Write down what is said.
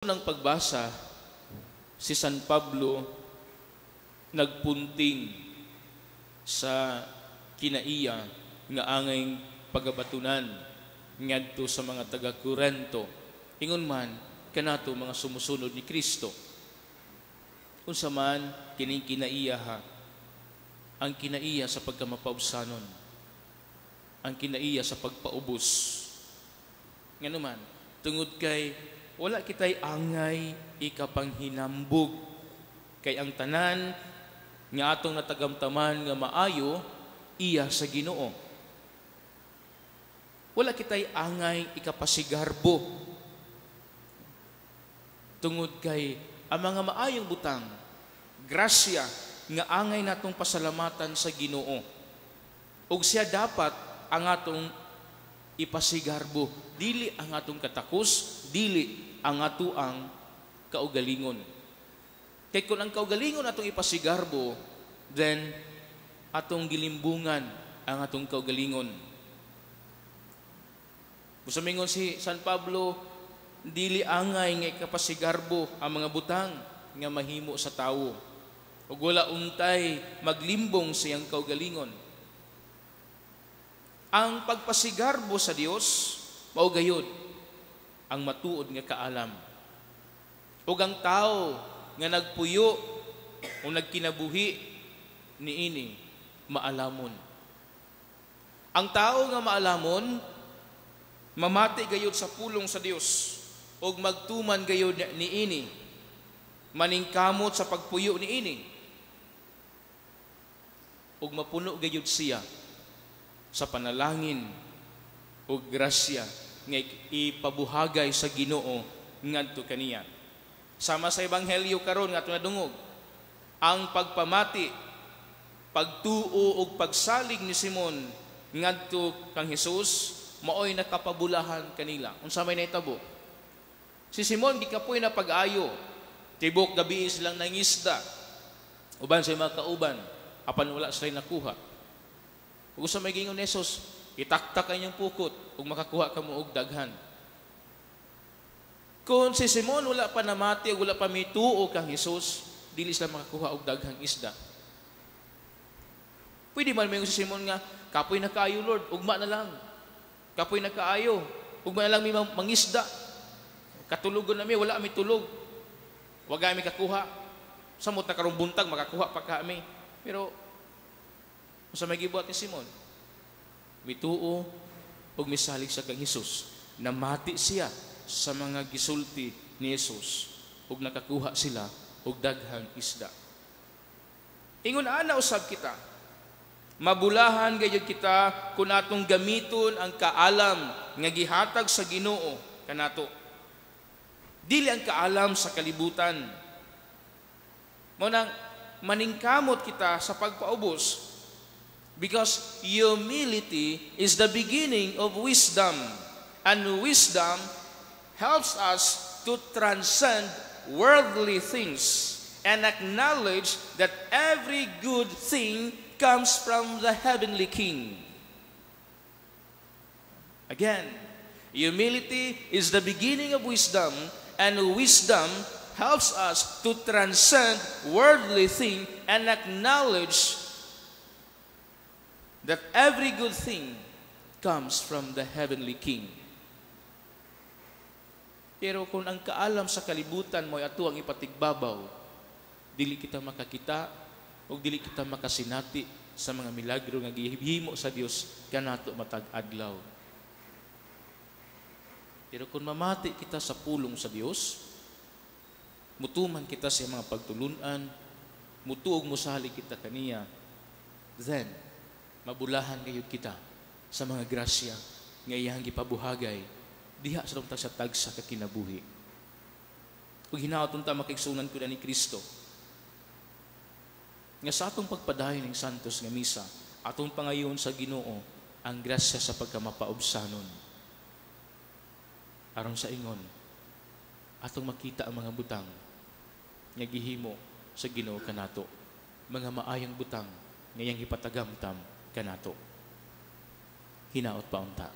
Unang pagbasa, si San Pablo nagpunting sa kinaiya nga angay pagabatunan ngadto sa mga taga Korento. Ingon man kanato mga sumusunod ni Kristo. Unsa man kining kinaiya ha? Ang kinaiya sa pagkamapaubsanon. Ang kinaiya sa pagpaubos. Ngano man, tungod kay wala kitay angay ikapanghinambog, kay ang tanan nga atong natagamtaman nga maayo, iya sa Ginoo. Wala kitay angay ikapasigarbo, tungod kay ang mga maayong butang, grasya nga angay natong pasalamatan sa Ginoo, ug siya dapat ang atong ipasigarbo, dili ang atong katakos, dili ang atoang kaugalingon. Kay kung ang kaugalingon atong ipasigarbo, then atong gilimbungan ang atong kaugalingon. Busa mingon si San Pablo, dili angay nga ikapasigarbo ang mga butang nga mahimo sa tawo. Ug wala untay maglimbong sa iyang kaugalingon. Ang pagpasigarbo sa Dios mao gayud ang matuod nga kaalam. Ug ang tao nga nagpuyo o nagkinabuhi niini, maalamon. Ang tao nga maalamon, mamati gayud sa pulong sa Dios ug magtuman gayud niini, maningkamot sa pagpuyo niini, ug mapuno gayud siya sa panalangin ug grasya nga ipabuhagay sa Ginoo ngadto kaniya. Sama sa ebanghelyo karon nga atong nadungog, ang pagpamati, pagtuo ug pagsalig ni Simon ngadto kang Hesus maoy nakapabulahan kanila. Unsa may nahitabo? Si Simon gikapoy na pag-ayo. Tibok gabi silang nangisda uban sa mga kauban, apan wala sila nakuha. Ug sa may giingon ni Jesus, "Itaktak ang inyong pukot ug makakuha kamo og daghan." Kung si Simon wala pa namati ug wala pa mituo kang Hesus, dili sila makakuha og daghang isda. Pwede man moingon si Simon nga, "Kapoy na kaayo, Lord, ugma na lang. Kapoy na kaayo, ugma na lang mi mangisda. Katulogon na mi, wala mi tulog. Wa mi kakuha. Samot na karong buntag, makakuha pa kami." Pero sa may gibuhat ni Simon, mituo ug misalig sa kang Hesus. Namati siya sa mga gisulti ni Hesus ug nakakuha sila og daghang isda. Ingon ana usab kita. Mabulahan gayud kita kung atong gamiton ang kaalam nga gihatag sa Ginoo kanato. Dili ang kaalam sa kalibutan. Mao nang maningkamot kita sa pagpaubos, because humility is the beginning of wisdom, and wisdom helps us to transcend worldly things and acknowledge that every good thing comes from the heavenly King. Again, humility is the beginning of wisdom, and wisdom helps us to transcend worldly things and acknowledge that every good thing comes from the heavenly King. Pero kung ang kaalam sa kalibutan mo ato ang ipatigbabaw, dili kita makakita o dili kita makasinati sa mga milagro nga gihimo sa Dios kanato matag adlaw. Pero kung mamati kita sa pulong sa Dios, mutuman kita sa mga pagtulunan, mutuog musalig kita kaniya, then mabulahan gayud kita sa mga grasya nga iyang gipabuhagay diha sa atong sa tagsa ka kinabuhi. Ug hinaot unta, makaigsuonan ko ni Kristo, nga sa atong pagpadayon ng Santos nga Misa, atong pangayon sa Ginoo ang grasya sa pagkamapaubsanon. Aron sa ingon, atong makita ang mga butang nga gihimo sa Ginoo kanato, mga maayong butang nga iyang ipatagamtam kanato. Hinaot pa unta.